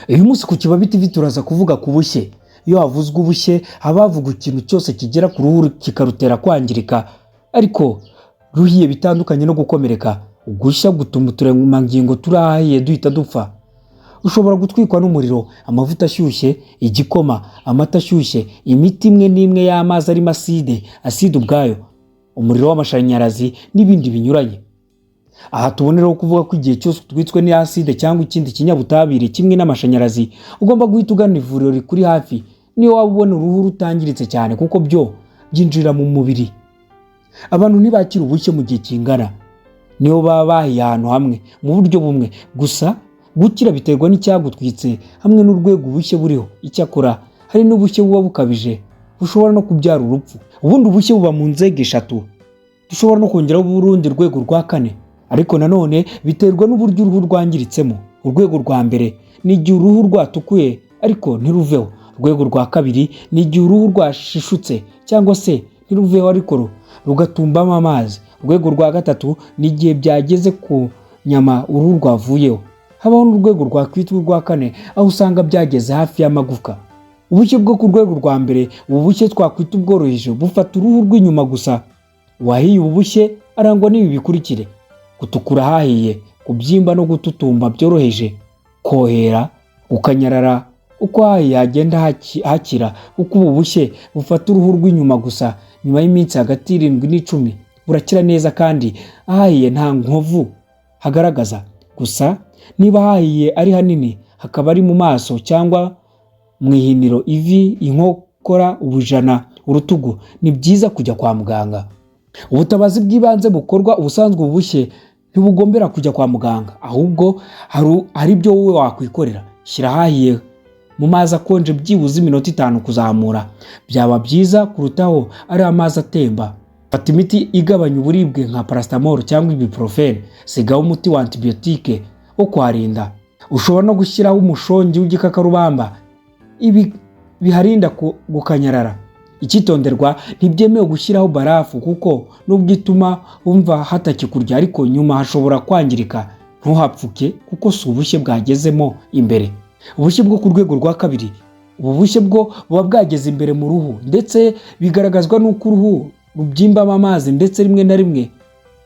Uyu munsi ku Kibabi TV turaza kuvuga ku bushye. Iyo havuzwe ubushye haba havugwa ikintu cyose kigera ku ruhu kikarutera kwangirika, ariko ruhiye bitandukanye no gukomereka. Ugushya gutuma uturemangingo turi ahahiye duhita dupfa. Ushobora gutwikwa n'umuriro, amavuta ashyushye, igikoma, amata ashyushye, imiti imwe n'imwe y'amazi arimo acide, acide ubwayo, umuriro w'amashanyarazi n'ibindi binyuranye. Aha tuboneraho kuvuga ko igihe cyose utwitswe n'acide cyangwa ikindi kinyabutabire kimwe n'amashanyarazi, ugomba guhita ugana ivuriro rikuri hafi, niyo waba ubona uruhu rutangiritse cyane, kuko byo byinjira mu mubiri. Abantu ntibakira ubushye mu gihe kingana, niyo baba bahiye ahantu hamwe mu buryo bumwe. Gusa gukira biterwa n'icyagutwitse hamwe n'urwego ubushye buriho. Icyakora hari n'ubushye buba bukabije bushobora no kubyara urupfu. Ubundi ubushye buba mu nzego eshatu, dushobora no kongeraho urundi rwego rwa kane, ariko nanone biterwa n'uburyo uruhu rwangiritsemo. Urwego rwa mbere ni igihe uruhu rwatukuye ariko ntiruveho. Urwego rwa kabiri ni igihe uruhu rwashishutse cyangwa se ntiruveho ariko rugatumbamo amazi. Urwego rwa gatatu ni igihe byageze ku nyama, uruhu rwavuyeho. Habaho n'urwego rwakwitwa urwa kane, aho usanga byageze hafi y'amagufwa. Ubushye bwo ku rwego rwa mbere, ubu bushye twakwita ubworoheje, bufata uruhu rw'inyuma gusa. Uwahiye ubu bushye arangwa n'ibi bikurikire: gutukura ahahiye, kubyimba no gututumba byoroheje, kohera, gukanyarara uko hahiye hagenda hakira. Kuko ubu bushye bufata uruhu rw'inyuma gusa, nyuma y'iminsi hagati y'7 n'10 burakira neza kandi ahahiye nta nkovu hagaragaza. Gusa niba hahiye ari hanini, hakaba ari mu maso cyangwa mu ihiniro, ivi, inkokora, ubujana, urutugu, ni byiza kujya kwa muganga. Ubutabazi bw'ibanze bukorwa: ubusanzwe ubu bushye ntibugombera kujya kwa muganga, ahubwo hari ibyo wowe wakwikorera. Shyira ahahiye mu mazi akonje byibuze iminota 5 kuzamura, byaba byiza kurutaho ari amazi atemba. Fata imiti igabanya uburibwe nka paracetamol cyangwa ibuprofène, sigaho umuti wa antibiyotike wo kuharinda. Ushobora no gushyiraho umushongi w'igikakarubamba, ibi biharinda gukanyarara. Icyitonderwa: ntibyemewe gushyiraho barafu, kuko nubwo ituma wumva hatakikurya, ariko nyuma hashobora kwangirika. Ntuhapfuke kuko si ubushye bwagezemo imbere. Ubushye bwo ku rwego rwa kabiri: ubu bushye bwo buba bwageze imbere mu ruhu, ndetse bigaragazwa n'uko uruhu rubyimbamo amazi, ndetse rimwe na rimwe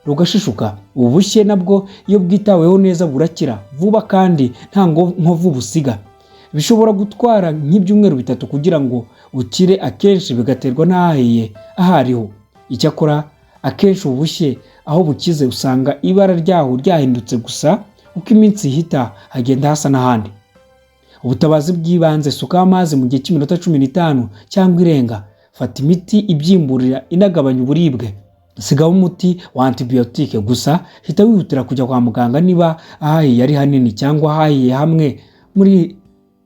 rugashishuka. Ubu bushye nabwo iyo bwitaweho neza burakira vuba kandi nta nkovu busiga. Bishobora gutwara nk'ibyumweru 3 kugira ngo ukire, akenshi bigaterwa n'ahahiye aho ariho. Icyakora akenshi ubu bushye aho bukize usanga ibara ryaho ryahindutse, gusa uko iminsi ihita hagenda hasa n'ahandi. Ubutabazi bw'ibanze: sukaho amazi mu gihe cy'iminota 15 cyangwa irenga, fata imiti ibyimburira inagabanya uburibwe, sigaho umuti wa antibiyotike. Gusa hita wihutira kujya kwa muganga niba ahahiye ari hanini cyangwa ahahiye hamwe muri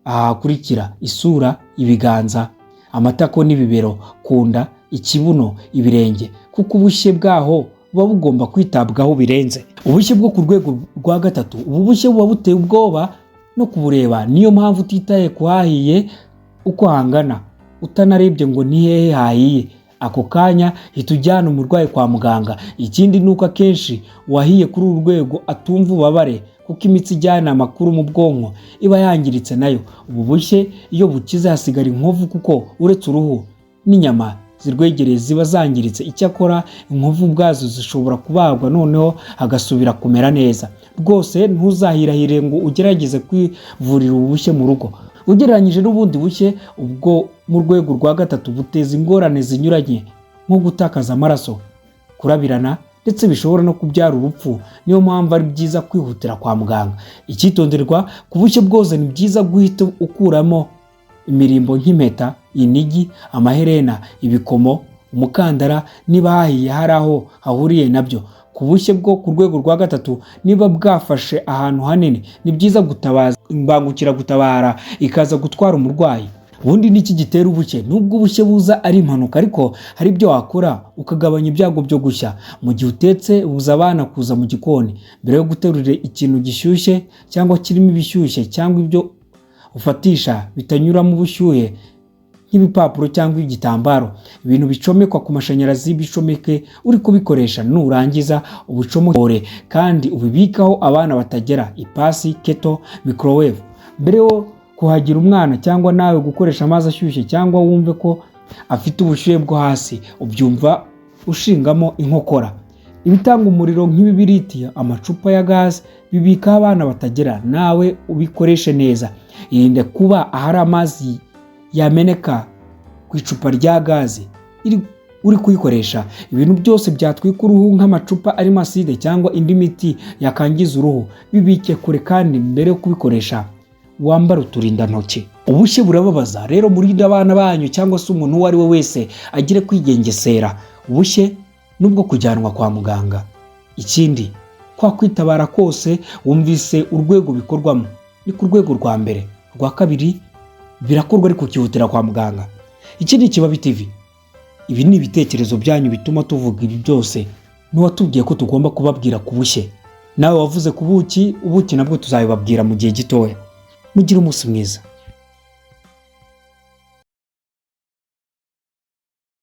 aha hakurikira: isura, ibiganza, amatako n'ibibero, ku nda, ikibuno, ibirenge, kuko ubushye bwaho buba bugomba kwitabwaho birenze. Ubushye bwo ku rwego rwa gatatu: ubu bushye buba buteye ubwoba no kubureba. Niyo mpamvu utitaye ku hahiye uko hangana, utanarebye ngo ni hehe hahiye, ako kanya hita ujyana umurwayi kwa muganga. Ikindi ni uko akenshi uwahiye kuri uru rwego atumva ububabare, kuko imitsi ijyana amakuru mu bwonko iba yangiritse nayo. Ubu bushye iyo bukize hasigara inkovu, kuko uretse uruhu n'inyama zirwegereye ziba zangiritse. Icyakora inkovu ubwazo zishobora kubagwa noneho hagasubira kumera neza. Rwose ntuzahirahire ngo ugerageze kwivurira ubu bushye mu rugo. Ugereranyije n'ubundi bushye, ubwo mu rwego rwa gatatu buteza ingorane zinyuranye nko gutakaza amaraso, kurabirana, ndetse bishobora no kubyara urupfu. Niyo mpamvu ari byiza kwihutira kwa muganga. Icyitonderwa: ku bushye bwose ni byiza guhita ukuramo imirimbo nk'impeta, inigi, amaherena, ibikomo, umukandara, niba hahiye hari aho hahuriye nabyo. Ku bushye bwo ku rwego rwa gatatu, niba bwafashe ahantu hanini, ni byiza gutabaza imbangukiragutabara ikaza gutwara umurwayi. Ubundi niki gitera ubushye? Nubwo ubushye buza ari impanuka, ariko hari ibyo wakora ukagabanya ibyago byo gushya. Mu gihe utetse, buza abana kuza mu gikoni. Mbere yo guterura ikintu gishyushye cyangwa kirimo ibishyushye, cyangwa ibyo ufatisha bitanyuramo ubushyuhe nk'ibipapuro cyangwa igitambaro, ibintu bicomekwa ku mashanyarazi, bicomeke uri kubikoresha, nurangiza ubucomore kandi ubibikaho abana batagera: ipasi, kettle, microwave. Mbere yo kuhagira umwana cyangwa nawe gukoresha amazi ashyushye cyangwa wumve ko afite ubushyuhe bwo hasi, ubyumva ushingamo inkokora. Ibitanga umuriro nk'ibibiriti, amacupa ya gaze, bibikaho abana batagera, nawe ubikoreshe neza. Irinde kuba ahari amazi yameneka ku icupa rya gaze uri kuyikoresha. Ibintu byose byatwika uruhu nk'amacupa arimo aside cyangwa indi miti yakangiza uruhu, bibike kure kandi mbere yo kubikoresha wambara uturindantoki. Ubushye burababaza, rero murinde abana banyu cyangwa se umuntu uwo ari we wese agire kwigengesera. Ubushye nubwo kujyanwa kwa muganga. Ikindi, kwa kwitabara kose wumvise urwego bikorwamo, ni ku rwego rwa mbere, rwa kabiri birakorwa ariko ukihutira kwa muganga. Iki ni Ikibabi TV. Ibi ni ibitekerezo byanyu bituma tuvuga ibi byose. N'uwatubwiye ko tugomba kubabwira ku bushye, nawe wavuze ku buki, ubuki nabwo tuzabibabwira mu gihe gitoya. Mugire umunsi mwiza.